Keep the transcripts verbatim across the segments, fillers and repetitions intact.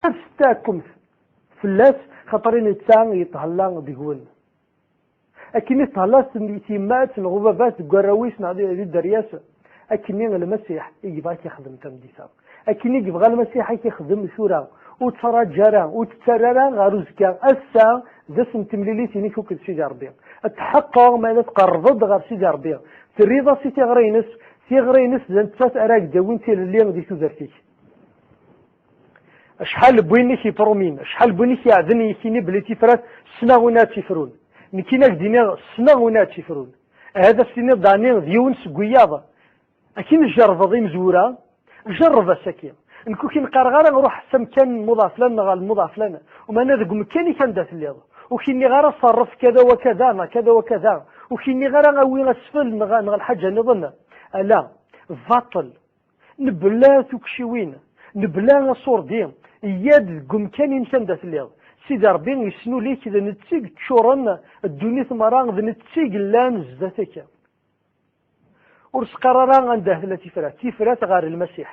Ad tettaɛkumt fell-as, xaṭer i netta yeṭhella deg-wen. Akken i thellas tyemmat neɣ ubabat deg warraw-is neɣ di, di dderya-s, akken i Lmasiḥ i yebɣa ad k-ixdem tameddit-a. Akken i yebɣa Lmasiḥ ad k-ixdem tura, ur ttṛaǧu ara, ur ttara ara ɣer uzekka. Ass-a d ass n temlilit-inek akked Sidi Ṛebbi. Tḥeqqeɣ ma la tqerrbeḍ ɣer Sidi Ṛebbi, terriḍ-as i tiɣri-ines, tiɣri-ines d nettat ara ak-d-awin tilelli di tudert-ik. Acḥal n win i k-ipromin, acḥal n win i k-iɛden i k-ini belli tifrat ssneɣ win ad tt-ifrun. Nekkini ad k-d-iniɣ ssneɣ win ad tt-ifrun. Ahat ad s-tiniḍ daɣni d yiwen seg wiyaḍ. Akin tjerrbeḍ imezwura, jerreb ass-agi. Nekk ur k-in-qqareɣ ara ruḥ s amkan n muḍaflan neɣ ɣer lmuḍaflan, umana deg umkan-ik anda telliḍ. Ur k-inniɣ ara ṣerref kada wa kada neɣ kada wa kada. Ur k-inniɣ ara awi asfel neɣ, neɣ lḥaǧa nniḍen. Ala, baṭel. Nebla tukciwin, nebla aṣurdi, yya-d deg umkan-inek anda telliḍ. Sidi Ṛebbi yesnul-ik, d netta i yeččuren ddunit merra, d netta i yellan zdat-k. Ur s-qqar ara anda tella tifrat, tifrat ɣer Lmasiḥ.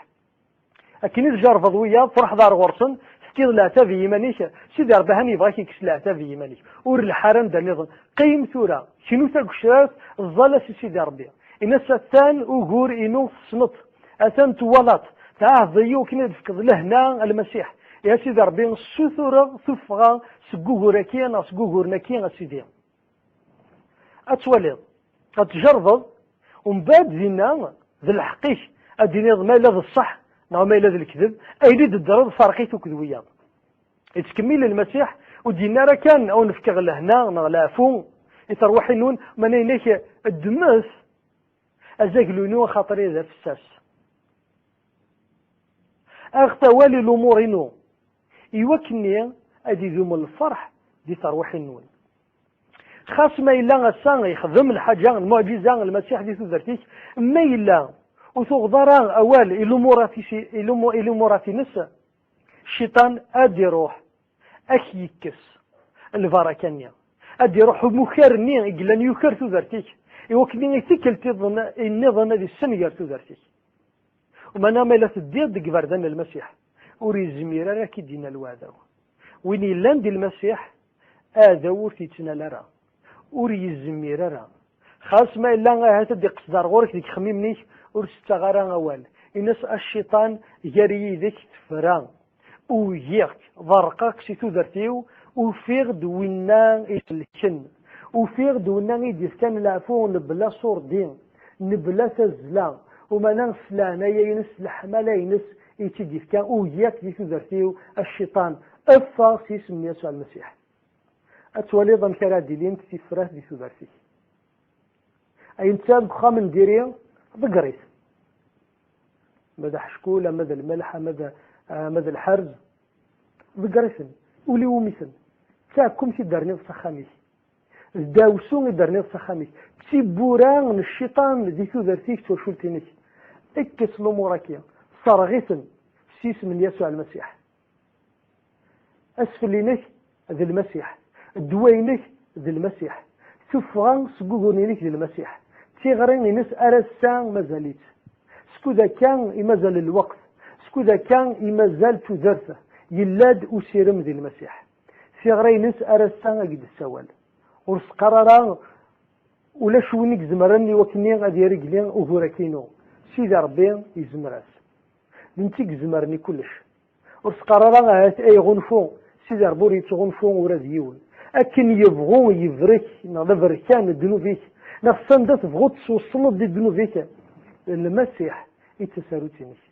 Akken i tjerrbeḍ wiyaḍ, truḥeḍ ar ɣur-sen, tefkiḍ leɛtab i yiman-ik, Sidi Ṛebbi han yebɣa ad k-ikkes leɛtab i yiman-ik. Ur leḥḥ ara anda nniḍen. Qqim tura, knu tagecrart, ẓẓal-as i Sidi Ṛebbi. Ini-as atan ugur-inu tessneḍ-t, atan twalaḍ-t, tɛahdeḍ-iyi wakken ad d-tefkeḍ lehna a Lmasiḥ. Ihi a Sidi Ṛebbi, ssutureɣ tuffɣa seg wugur-agi neɣ seg wuguren-agi a Sidi. Ad twaliḍ, ad tjerrbeḍ, umbeɛd dinna d lḥeqq-ik ad d-tiniḍ ma yella d ṣṣeḥ neɣ ma yella d lekdeb, ayen i d-teddreḍ ferq-it akked wiyaḍ. Yettkemmil Lmasiḥ, ur d-yenni ara kan ad wen-fkeɣ lehna neɣ leɛfu i terwiḥin-nwen, ma yenna-ak ddmet azaglu-inu axaṭer d afessas. Aɣet awal i lumuṛ-inu, i wakken-nni ad idum lferḥ di terwiḥin-nwen. Xas ma yella ass-a yexdem lḥaǧa, lmuɛǧiza, Lmasiḥ di tudert-ik, ma yella ur tuɣeḍ ara awal i lumurat-is, i lumu-, i lumurat-ines, Cciṭan ad d-iruḥ, ad k-yekkes lbaraka-nni. Ad d-iruḥ umukar-nni i yellan yuker tudert-ik, i wakken i tikkelt iḍen-, nniḍen ad issenger tudert-ik. Umana ma yella teddiḍ deg iberdan n Lmasiḥ, ur yezmir ara ad k-id-inal uɛdaw. Win yellan di Lmasiḥ, aɛdaw ur t-yettnal ara, ur yezmir ara. Xas ma yella ahat ad d-iqsed ar ɣur-k deg ixemmimen-ik, ur s-ttaɣ ara awal. Ini-as, a Cciṭan, gar yid-k tefra. Ugiɣ-k, ḍerrqeɣ-k si tudert-iw, ufiɣ-d winna iselken. Ufiɣ-d winna i d-yefkan leɛfu nebla ṣurdi, nebla tazzla. Umana s leɛnaya-ines, s leḥmala-ines i tt-id-yefka, ugiɣ-k di tudert-iw, a Cciṭan, ffeɣ s yisem n Yasuɛ Lmasiḥ. Ad twaliḍ amek ara d-ilint tifrat di tudert-ik. Ayen tesɛiḍ deg uxxam n diri, ḍegger-it. Ma d aḥeckul, ama d lmelḥ, ama d, ama d lḥerz, ḍegger-iten, uli umi-ten. D taɛkumt i d-terniḍ s axxam-ik. D dawsu i d-terniḍ s axxam-ik. D tiwwura n cciṭan di tudert-ik, d twacult-inek. Kkes lumuṛ-agi, sserɣ-iten s yisem n Yasuɛ Lmasiḥ. Asfel-inek d Lmasiḥ, ddwa-inek d Lmasiḥ, tuffɣa seg wuguren-inek d Lmasiḥ, tiɣri-ines ar ass-a mazal-itt. Skud akka i mazal lweqt, skud akka i mazal tudert, yella-d usirem di Lmasiḥ. Tiɣri-ines ar ass-a ad k-d-tessawal. Ur s-qqar ara ulac win i izemren i wakken ad iregli ugur-agi-inu. Sidi Ṛebbi yezmer-as. D netta i izemren i kullec. Ur s-qqar ara ahat ay ɣunfu, Sidi Ṛebbi ur yettɣunfu ula d yiwen. Akken yebɣu yebrek, neɣ d aberkan ddnub-ik, neɣ s anda tebɣuḍ tesweṣleḍ di ddnub-ik, Lmasiḥ i d tasarut-inek.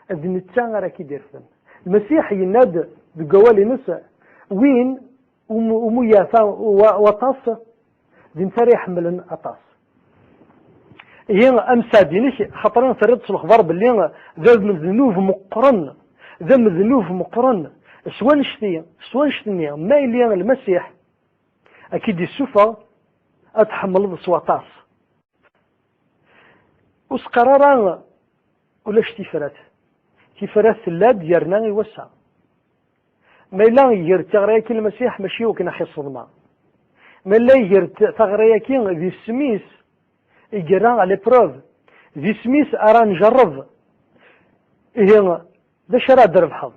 D netta ara k-id-irefden. Lmasiḥ yenna-d deg wawal-ines, win umi, umi yeɛfa wa-, waṭas, d netta ara iḥemmlen aṭas. Ihi, amsaɛd-inek, xaṭer terriḍ s lexbar belli d amednub meqqren, d amednub meqqren. S wanect-i, s wanect-nni, ma yili Lmasiḥ ad k-id-issufeɣ, ad tḥemmleḍ s waṭas. Ur s-qqar ara ulac tifrat. Tifrat tella-d yerna i wass-a. Ma yella iger-d tiɣri-agi Lmasiḥ, mačči i wakken ad ɣ-iṣeḍem. Ma yella iger-d tiɣri-agi d isem-is i yerra à l'épreuve, d isem-is ara njerreb. Ihi, d acu ara d-trebḥeḍ?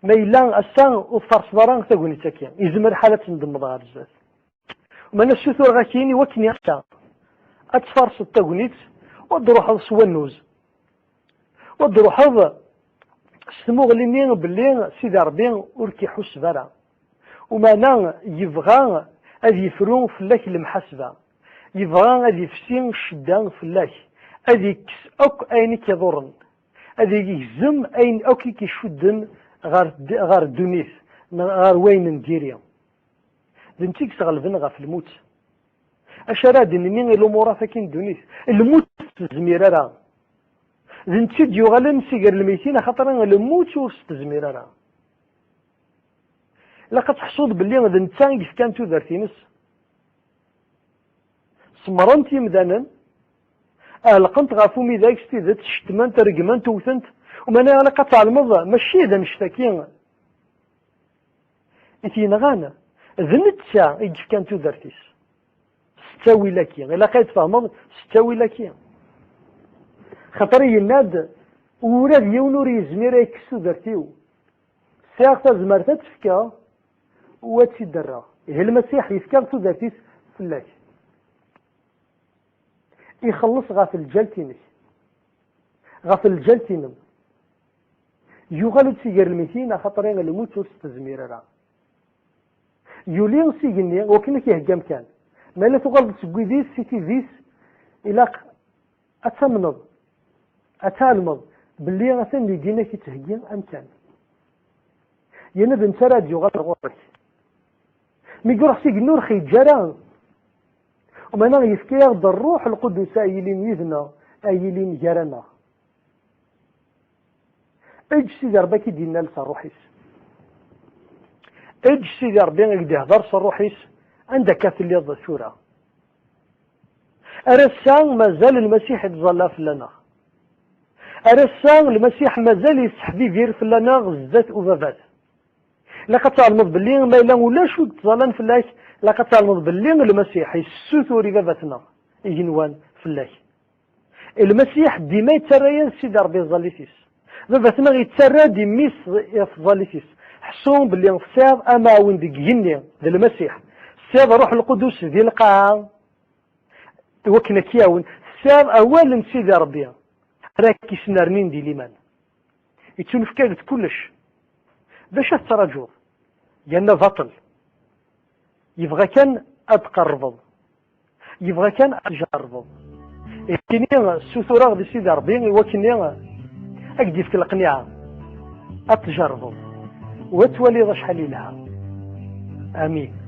Ma yella ass-a ur tfarseḍ ara tagnit-agi, yezmer lḥal ad tendemmeḍ ɣer zdat. Ma nessutureɣ-ak-in i wakken ass-a ad tfarseḍ tagnit, u ad d-truḥeḍ s wannuz, u ad d-truḥeḍ s tmuɣli-nni belli Sidi Ṛebbi ur k-iḥuseb ara. Umeɛna yebɣa ad yefru fell-ak lemḥasba, yebɣa ad yefsi ccedda fell-ak, ad yekkes akk ayen i k-iḍurren, ad yegzem ayen akk i k-icudden ɣer d-, ɣer ddunit, neɣ ɣer wayen n diri. D netta i yesɣelben ɣef lmut. Acu ara d-nini i lumurat-agi n ddunit? Lmut ur s-tezmir ara. D netta i d-yuɣalen si gar lmeytin, axaṭer lmut ur s-tezmir ara. Ilaq ad teḥsuḍ belli d netta i yefkan tudert-ines. Semmṛen-t yimdanen, ɛelqen-t ɣef umidag s tidet, cetmen-t, regmen-t, wten-t. Umeɛna ilaq ad tɛelmeḍ, mačči d annect-agi i t-yenɣan, d netta i yefkan tudert-is. S ttawil-agi, ilaq ad tfehmeḍ s ttawil-agi. Xaṭer yenna-d, ula d yiwen ur yezmir ad yekkes tudert-iw. Sɛiɣ tazmert ad tt-fkeɣ, u ad tt-id-rreɣ. Ihi Lmasiḥ yefka tudert-is fell-ak. Ixelleṣ ɣef lǧalt-inek, ɣef lǧalt-inem. Yuɣal-d si gar lmeytin, axaṭer lmut ur s-tezmir ara. Yuli s igenni, wakken ad k-iheggi amkan. Ma la tuɣaleḍ seg wid-is, si tid-is, ilaq ad tamneḍ, ad tɛelmeḍ belli atan deg igenni ad k-ittheggi amkan. Yenna-d netta ara d-yuɣal ɣur-k. Mi iruḥ s igenni ur ɣ-yeǧǧa ara. Umeɛna yefka-yaɣ-d Ṛṛuḥ Lqudus ad yilin yid-neɣ, ad yilin gar-aneɣ. Eǧǧ Sidi Ṛebbi ad k-id-innal s Ṛṛuḥ-is. Eǧǧ Sidi Ṛebbi ad k-d-ihdeṛ s Ṛṛuḥ-is anda akka telliḍ tura. Ar ass-a mazal Lmasiḥ ittẓalla fell-aneɣ. Ar ass-a Lmasiḥ mazal yesseḥbibir fell-aneɣ zdat Ubabat. Ilaq ad tɛelmeḍ belli ma yella ulac wi yettẓallan fell-ak, ilaq ad tɛelmeḍ belli Lmasiḥ yessutur i Baba-tneɣ igenwan fell-ak. Lmasiḥ dima yettarra-yas Sidi Ṛebbi i tẓallit-is. Baba-tneɣ yettarra-d i mmi-s i tẓallit-is. Ḥṣu belli tesɛiḍ amɛawen deg igenni, d Lmasiḥ. Tesɛiḍ Ṛṛuḥ Lqudus di lqaɛa, i wakken ad k-iɛawen. Tesɛiḍ awal n Sidi Ṛebbi ara k-isnernin di liman. Yettunefk-ak-d kullec. D acu ad tettṛaǧuḍ? Yerna baṭel. Yebɣa kan ad tqerrbeḍ. Yebɣa kan ad tjerrbeḍ. Ihi ssutureɣ di Sidi Ṛebbi i wakken ad k-d-yefk leqniɛa. Ad tjerrbeḍ. U ad twaliḍ acḥal yelha. Amin.